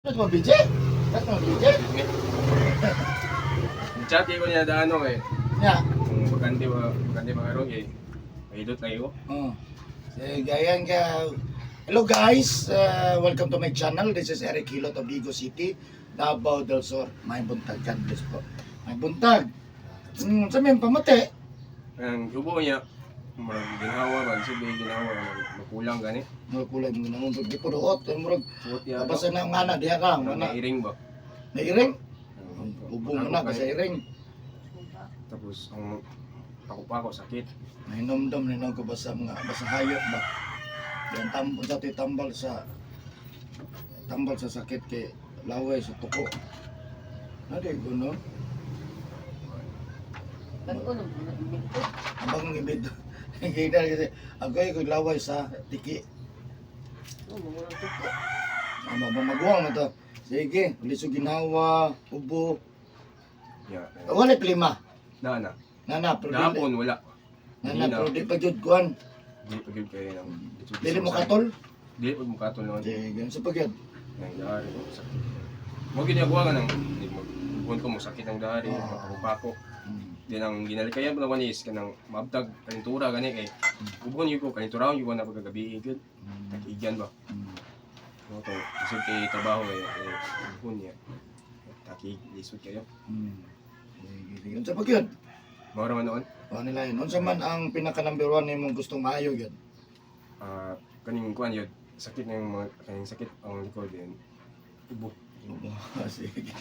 That's mo BJ? That's mo BJ? Chat ko niya daano eh. Ya. Kung bakante ba, bakante ba karon eh. Mahidot na iyo. Oh. Sige, ayan ka. Hello guys, welcome to my channel. This is Eric Hilot of Vigo City, Davao del Sur. May buntag, God bless po. May buntag. Sa may pamati. Ang hubo niya, murag ginhawa ba, sabi ginhawa makulang gani. Murag kulay mo na di ko duot. Murag Suot niya. basta na nga na diha ka, Murag nga na. nairing ba? Nairing. Ubo mo na kasi iring. Tapos ang pako-pako sakit. Nahinomdom ni ko basta mga basta hayop ba. Yan tambal sa tambal sa sakit kay laway sa tuko. Nadi ko no. Bago nang ibig ko. Abang ibid. Hingina kasi ako ay ko laway sa tiki. Oh, mga tuko. Ama ba maguwang na to. Sige, liso ginawa, ubo. Yeah. Wala plima. Na na. Nana, pero dili. Gahapon wala. Nana, Di na. pero di pa jud kuan. Di pa gyud kay nang. Dili mo katol. Dili pag mukatol naman. Sige, sa pagyud. Nang dari ko sakit. Mo gyud ako nga nang di mo buon ko mo sakit ang dari, Ah. pako-pako. Di nang ginalikayan pa naman is kanang maabdag kanintura gani kay ubon gyud ko kanintura gyud ko na pagkagabi gyud. Tag-igyan ba. Mo to lisod kay trabaho kay eh, ubon niya. Takig lisod kayo. Sige, sige. Unsa pagyud? Mao ra man noon. O nila yun. Unsa man ang pinaka number one nimong gustong maayo yun? Ah, kaning kuan yun sakit ng mga kaning sakit ang likod din. Ubo. Sige.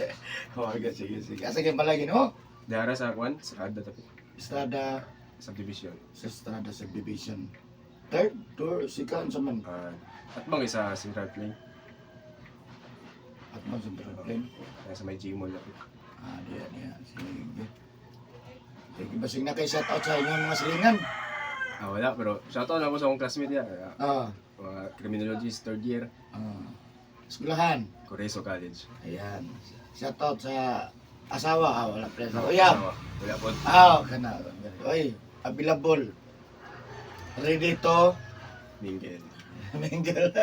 Okay, sige, sige. Asa kayo palagi, no? Dara sa kuan, Estrada tapi Estrada, subdivision. sa Estrada Subdivision. Third, door, second, sa man. Ah, at bang isa Central Plain At man sa Brooklyn. sa may Gmall lapit. Ah, diya, diya. Sige. Sige, basig na kayo shout out sa inyong mga silingan. Ah, wala pero shoutout na ako sa akong classmate niya. Ah, Mga criminologist third year, ah. Eskwelahan. Coreso College. Ayan. Shout out sa asawa. Ah, wala preso. Uyab. Asawa. Wala po. Ah, kana. Oy, available. Ready to Mingle. mingle.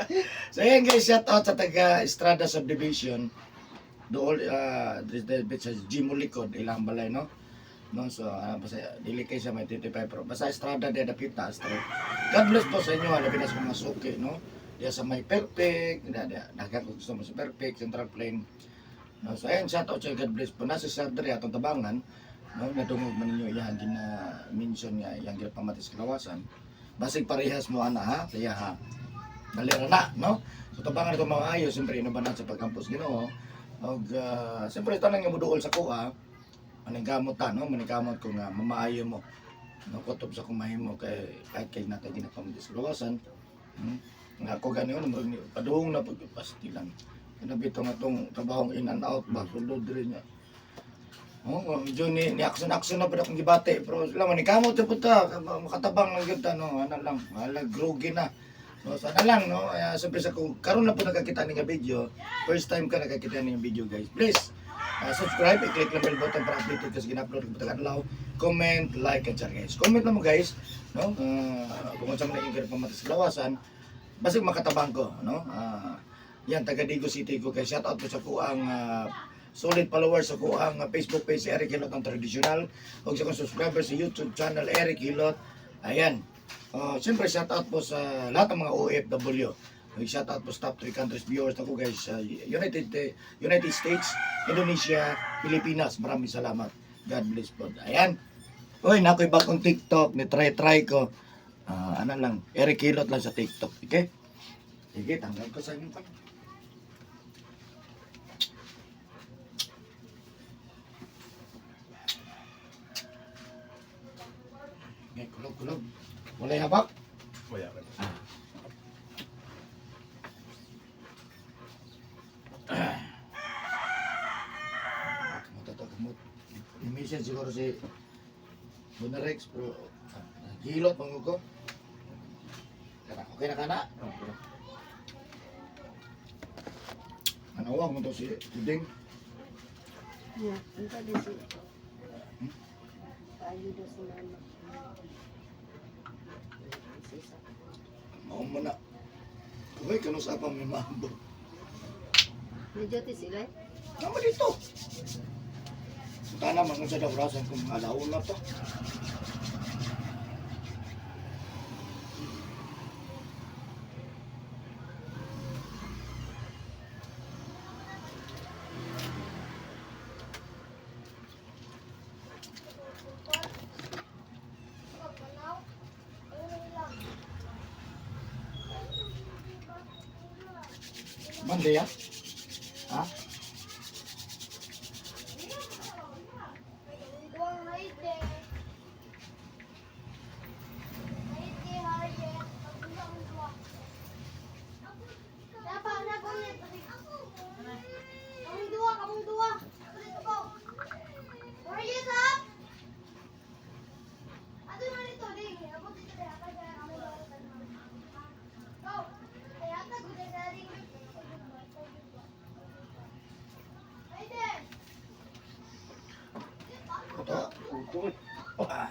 So ayan guys, shout out sa taga Estrada Subdivision. Dool sa Gimo Likod ilang balay no. No, so basta dili kay sa may 25 pero basta Estrada de Dapita Street. God bless po sa inyo, labi na sa mga suki no. Diya sa may Perfect, diya diya daghang kung gusto mo sa Perfect Central Plain. No, so ayan, shout out sa God bless po. Nasa sa diri atong tabangan, no, nadungog man ninyo iyang gina-mention nga iyang ginapamati sa kalawasan. Basig parehas mo ana ha, siya ha. Dali ra na, no? So tabangan ito mga ayos, siyempre inubanan sa pagkampos Ginoo. Og siyempre tanan nga moduol sa kuha, maningkamot ta, no? Maningkamot ko nga mamaayo mo. No, kutob sa kumahimo kay kahit kay natay ginapamati sa kalawasan. Nga ako gani ono murag ni padung na pag pastilan. Kana bitaw nga tong trabahong in and out ba sulod diri niya. Oo, medyo ni action action na pa akong gibati pero sila man kamot sa puta makatabang lang gyud ta no ana lang wala grogi na. So sana lang no, siyempre sa kung karon na po nakakita ni nga video, first time ka nakakita ni nga video guys. Please subscribe, i-click lang bell button para updated kasi gina-upload ko patag adlaw. Comment, like and share guys. Comment lang mo guys, no? Kung unsa man ang pamati sa lawasan, basig makatabang ko, no? Yan taga Digo City ko kay shout out ko sa kuang solid followers sa kuang Facebook page si Eric Hilot ang traditional ug sa akong subscriber sa YouTube channel Eric Hilot. Ayan. Siyempre shout out po sa lahat ng mga OFW. Ug shout out po sa top 3 countries viewers ako guys sa United States, Indonesia, Pilipinas. Maraming salamat. God bless po. Ayan. Uy, nakoy bagong TikTok ni try try ko. Ah, ano lang, Eric Hilot lang sa TikTok, okay? Sige, tanggal ko sa inyo pa. Okay, kulog, kulog. Walay habak? Wala pa. Kamot ito, kamot. I-message siguro si Bonarex, pero gilot mango ko. Kana, okay na kana? Okay. Manawag mo to si Tuding. Ya, unsa di si. Tayo daw si mama. Si isa. Mao mo na. Uy, kano sa pa may maambot. Medyo ti sila eh. Naman dito. Sana mga sa dabrasan kung mga alaon na to. Monday, ah? Ha? Kamong dua. Harriet, ha? Ato na dito, ding. Abot dito, ding. Ako dyan, ako dyan. Go. Kaya ata, good na ding. Hayden! Ito. Ito. Ah.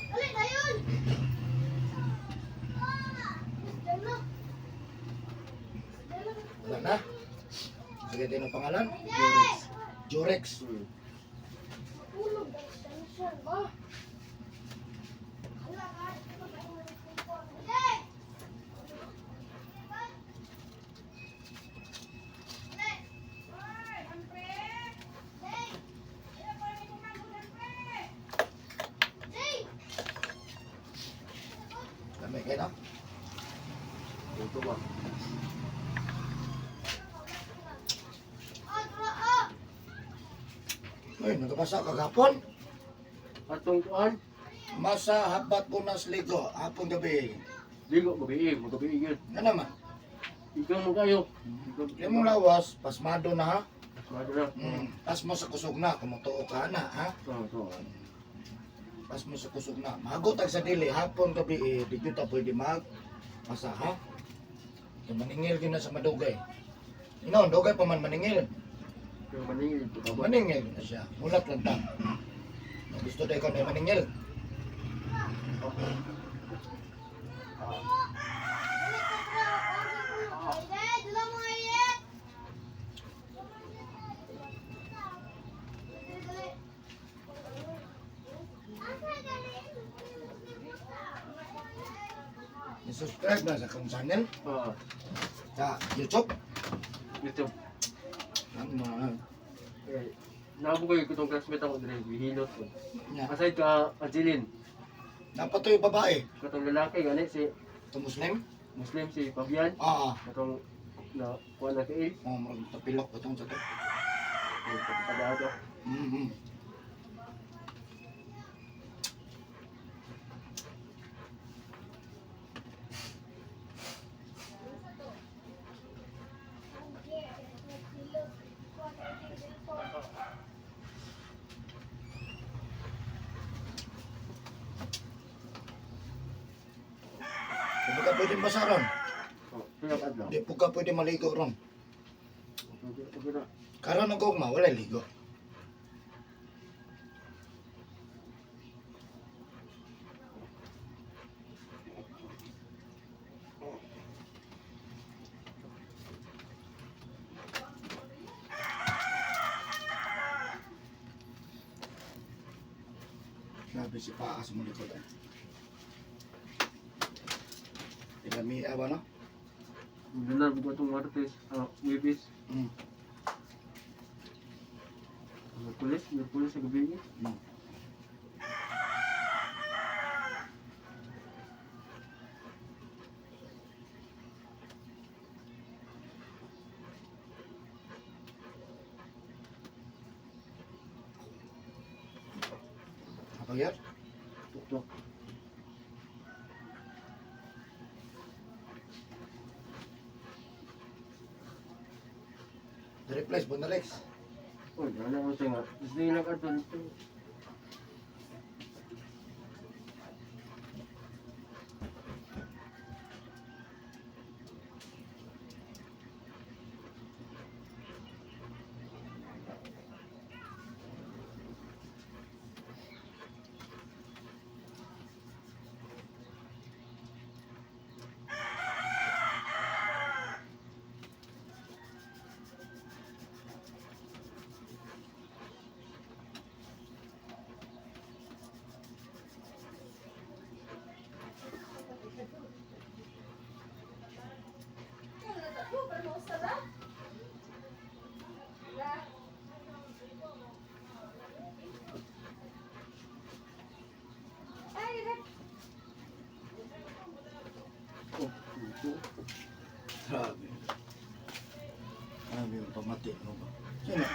Dali na yun! Diyan na. Diyan na. Wala na. Sige din ang pangalan. Hayden! Jurex. Tulog, dali ba? Hala ka. Hayden! Lamay kayo na. Ito ba? Uy, nagabasa kagapon. Atong kuan. Masa habat punas ligo. Hapon gabi. Ligo gabi, magabi yun. Nga naman. Ikaw mo kayo. Imong lawas, pasmado na ha. Pasmado na. Pas mo sa kusog na, kumutuo ka na ha. Oo, to. Pas mo sa kusog na. Magot ang sa dili, hapon gabi eh, di gyud ta pwede mag masa ha. Kay maningil gyud na sa madugay. Ino, dugay pa man maningil. Pero maningil ito ka ba? Maningil gyud na siya. Mulat lang ta. Kung gusto daw ikaw na maningil. I-subscribe na sa akong channel Oo. sa YouTube. YouTube. Ang mga Eh, nabugoy ko tong classmate ako dire, gihilot ko. nya. Aside ka Angelin, Napatoy babae. katong lalaki gani si Ito Muslim? Muslim si Fabian, Ah, katong na kuan na kay oh, murag tapilok itong sa to. padado. Di ka pwede basa ron. Oh, pila ka adlaw. Di po ka pwede maligo ron. Okay, okay na. Karon ang gugma, wala ligo. Grabe si paa sa mga likod. Eh. Ilami ba no? Lunar buko tong Martes, Webes. Merkulis, Merkulis sa gabi. Apa yan? Tuktok. The replace Bonalex. Uy, wala ko sa nga. Gusto nila ka dito. Oh, puto. Grabe. Grabe yung pamati mo ba? Sino?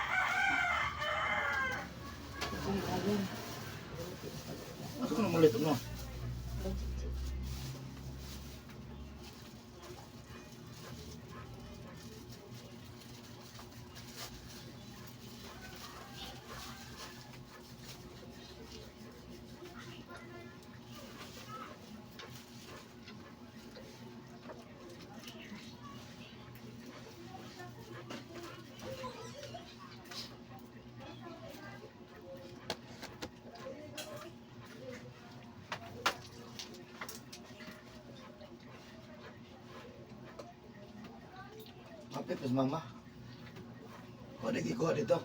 Asa ko na mulit no? Mapit pas mama. Kuha lagi kuha dito.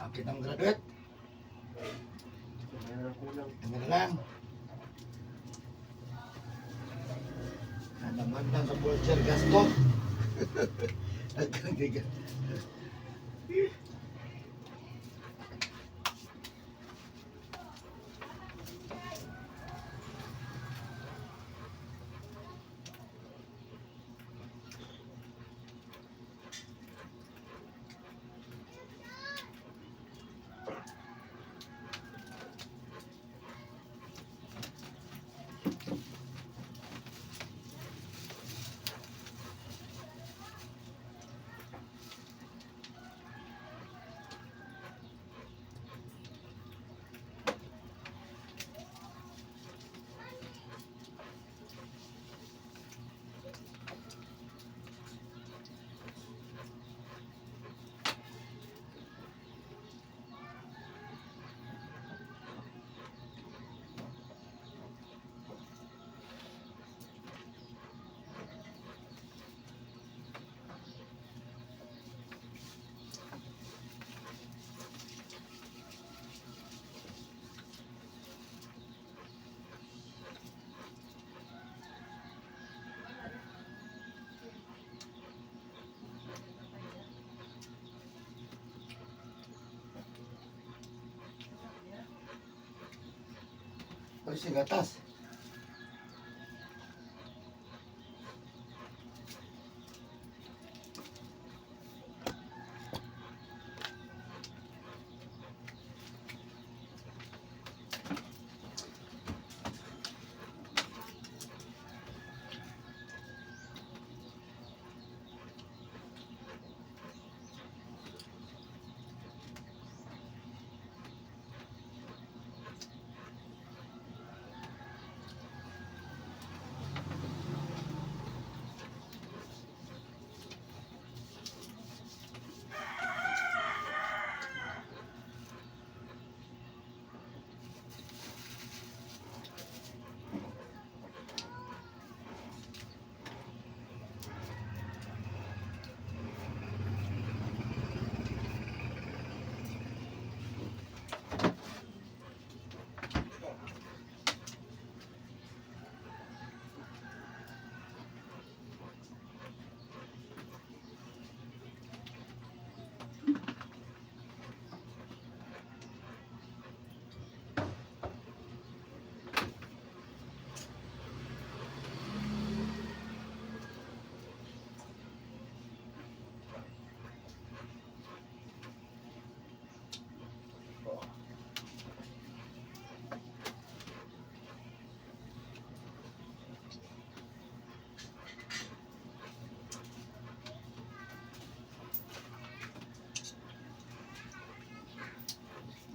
Apit ang graduate. Meron kulang. Ano na lang. Naman lang sa pulcher gasto. Nagkanggiga. Ay, si gatas.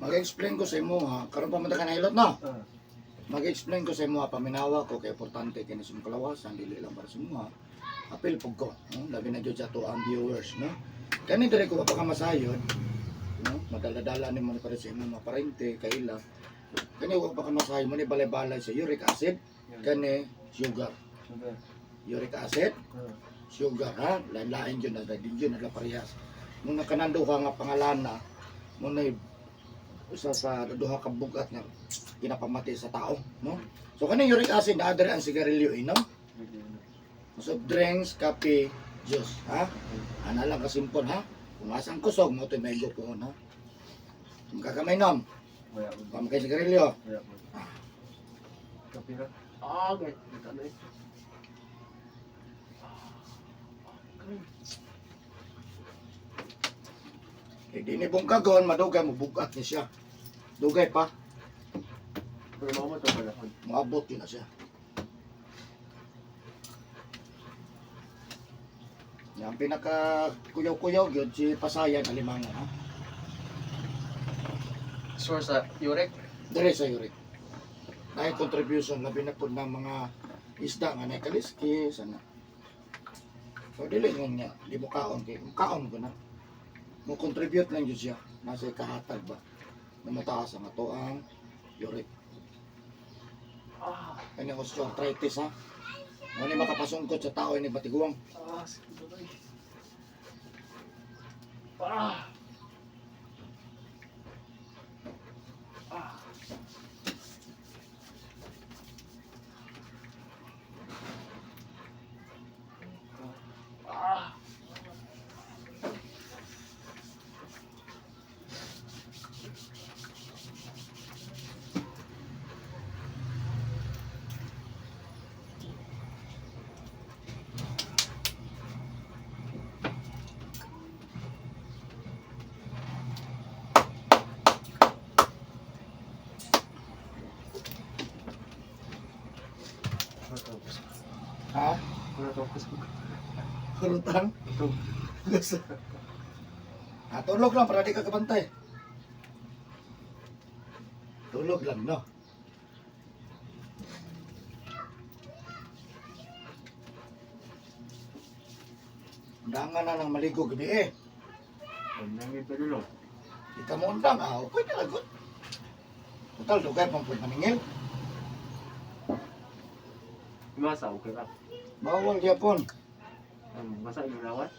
Mag-explain ko sa imo ha, karon pa man ta ka nahilot no. Ah. Mag-explain ko sa imo ha, paminawa ko kay importante kini sa imong kalawasan dili lang para sa imo ha. Apil pug ko, no? Labi na jud sa ato ang viewers, no. Kani diri ko pa ka masayod, no? Madala-dala nimo ni para sa imong mga parente, kaila. Kani wa pa ka masayod mo ni balay-balay sa uric acid, kani sugar. Sugar. Uric acid, Ah. sugar ha, lain-lain jud na di jud na parehas. Muna kanang duha nga pangalana, muna usa sa duha ka bugat nga ginapamati sa tao, no? So kaning uric acid naa diri ang sigarilyo inom, soft drinks, kape, juice, ha? Ana lang kasimple ha. Kung asang kusog mo to'y may puhon ha. Kung kakamainom, Wala po. pamakay sigarilyo. Wala po. Kape ra. Ah, gay. Ito na eh. Eh, di ni bungkagon, madugay mo bugat ni siya. Dugay pa, Pero mamo to panahon. moabot yun na siya. Yang pinaka kuyaw-kuyaw gyud si Pasayan Alimango ha. Source sa Yurek. Dire sa uric. Dahil contribution labi na pud ng mga isda nga nakaliskis ana. So dili ngon niya, di mo kaon kay mo kaon ko na. Mo contribute lang jud siya nasa kahatag ba na mataas ang ato ang uric. Ah, Kani osteoarthritis ha. Mo ni makapasungkot sa tao ini batiguang. ah, sige ba Ah. Ah. Ah. Ha? Kurutang. Ha, tulog lang para di ka kabantay. Tulog lang, no? Undangan na lang maligo gabi eh. Di ka mo undang, ah, okay na lagot. Total, dugay pang pwede maningil. Masa, okay ra. Bawal gyapon. Ang basa yung lawas.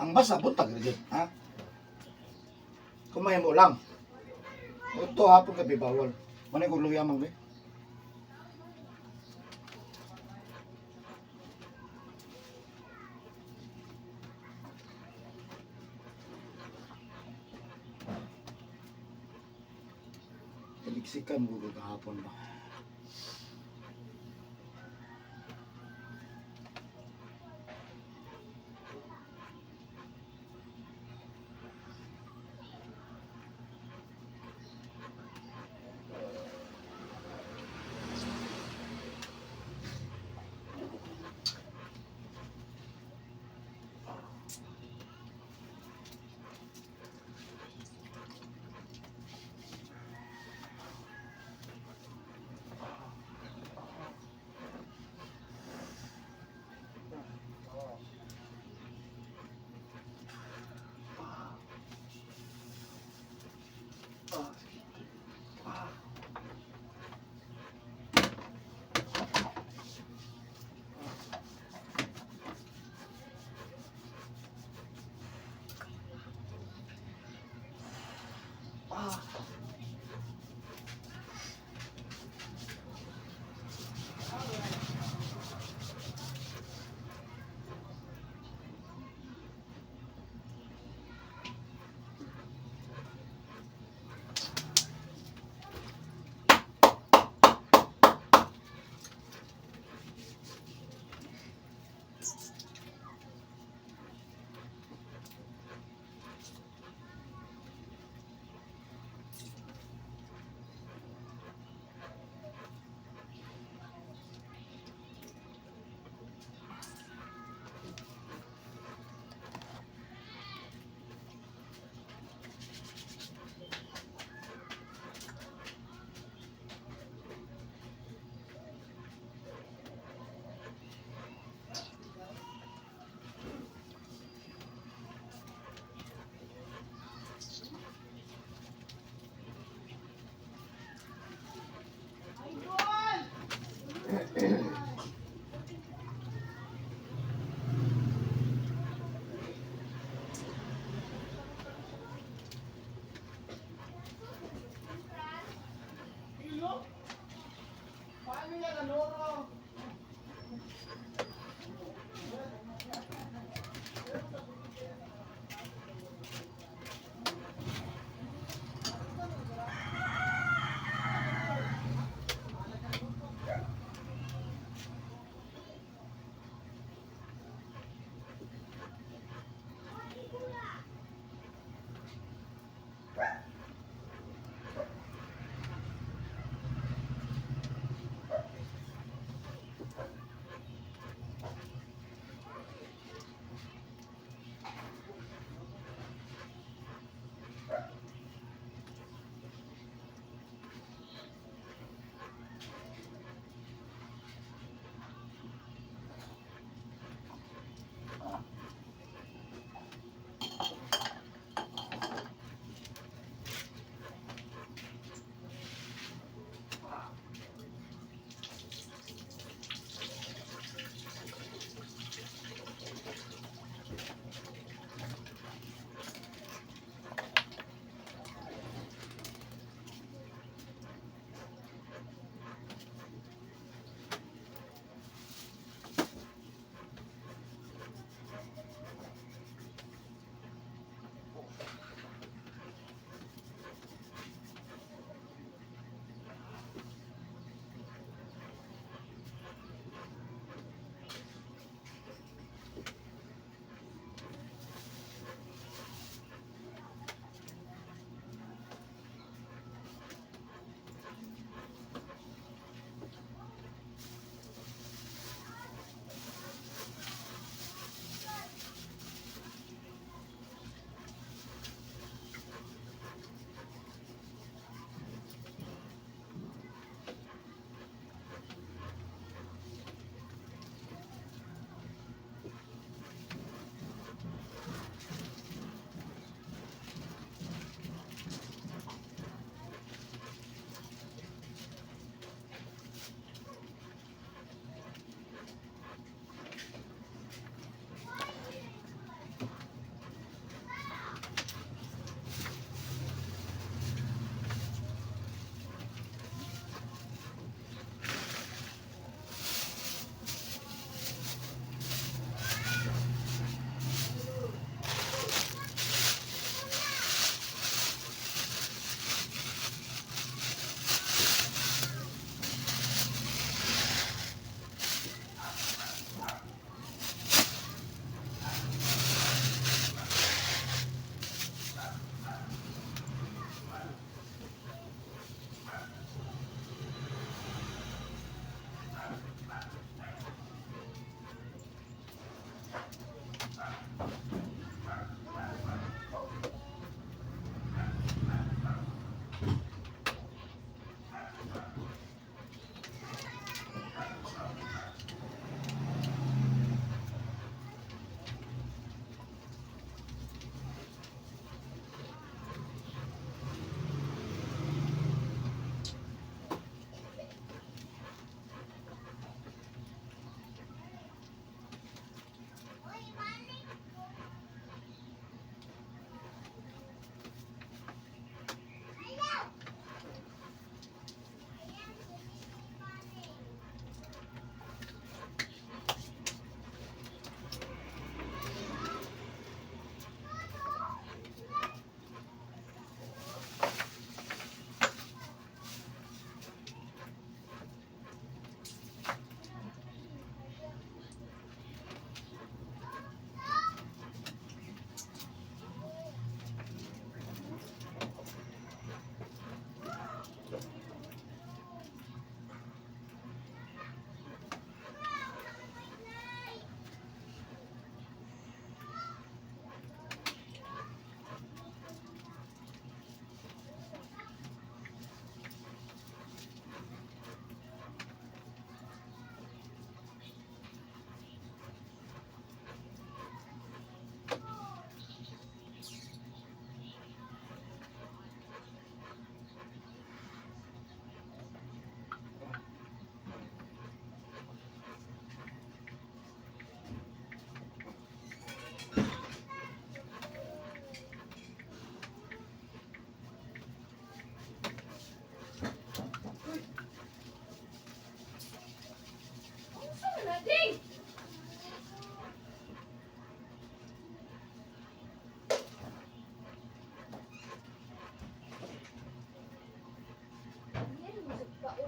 Ang basa, buntag rin, ha? Kumain mo lang. Ito hapon gabi bawal. Manay kong luya mang be. Kaliksikan mo ko kahapon ba?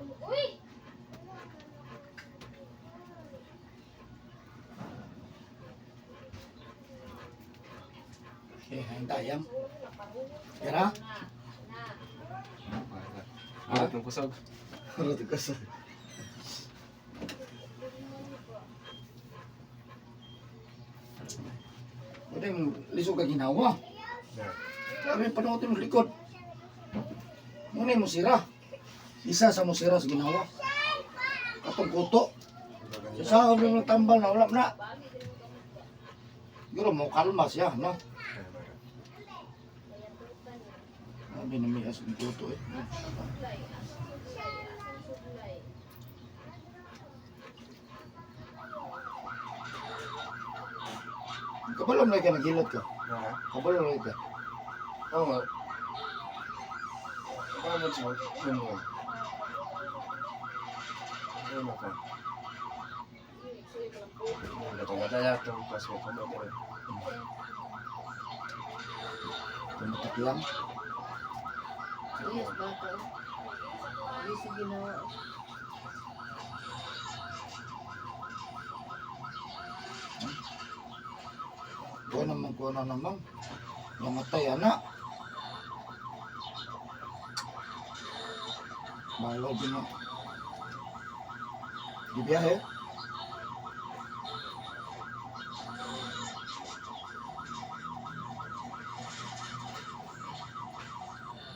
Uy! Okay, hain tayang. Tara. Bulat ng kusog. Ano to kasi? Pwede mo lisod ka ginawa. Sabi panuotin mo likod. Muna mo sira. Isa sa mo sira sa ginawa. Katong kuto. Sa sahog yung tambal na wala na. Siguro mo kalma siya, no? Sabi na may as ng kuto eh. Kabalo mo ka naghilot ka. Ha? Kabalo mo ka. Oo nga. Paano siya? Ano? Ano ka? Ano ka? Madala itong pasok ko mo. Tumutok lang. Yes, bata. Yes, sa ginawa. Kuha naman, kuha na naman. Namatay, anak. Bago din na. Di biyahe.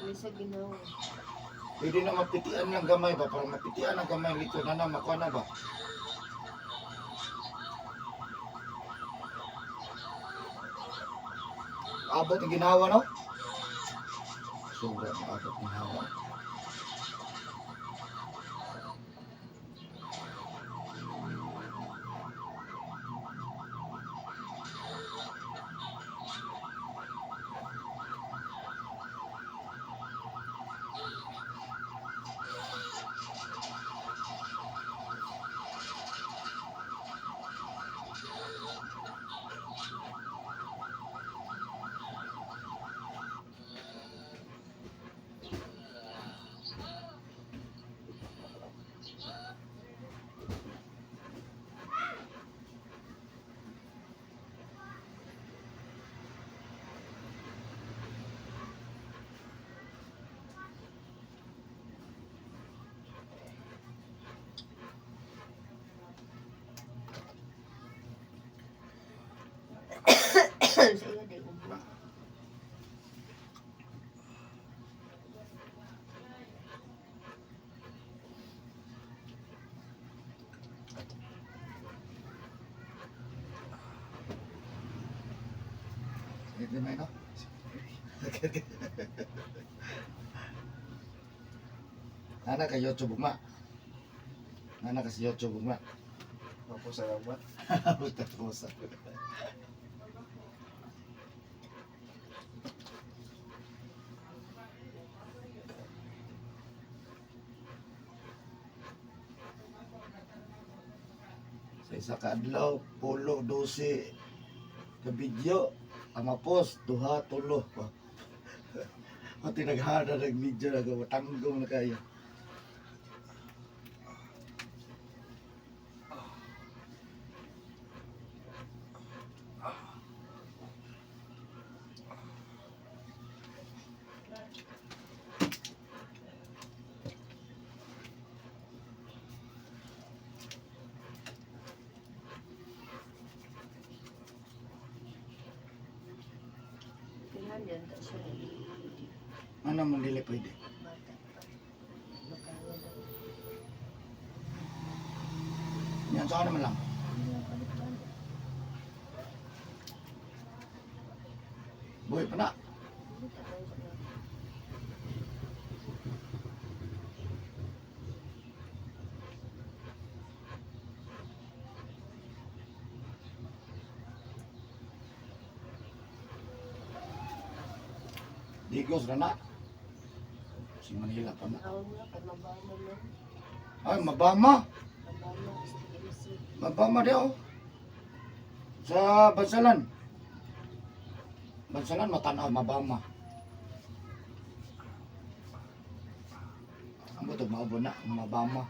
Yes, sa ginawa. Pwede na mapitian ng gamay ba? Para mapitian ang gamay likod na na, makuha na ba? Abot ang ginawa, no? Sobra ang abot ang ginawa. Sa iyo, di ubo. Sakit gamay, no? Sakit. Nana kay Yocho Bugma. Nana kasi Yocho Bugma. Mapusa lang ba? Puta pusa. Sa isa ka adlaw, pulo, 12 ka video, amapos, duha, tulo. Pati naghada nag video nagawatanggong na kayo. Kinahanglan ta siya. Ano man dili pwede? Bata pa. Makaya daw. Yan sa naman lang. Ano lang palit-palit. Buhay pa na. Hindi ta tayo sa Digos na na. Si Manila pa na. Awag na, kay mabama na. Ay, mabama. Mabama, STMC. Mabama di oh. Sa Bansalan. Bansalan, matanaw, mabama. Ang buto, mao. Mao ba na, mabama.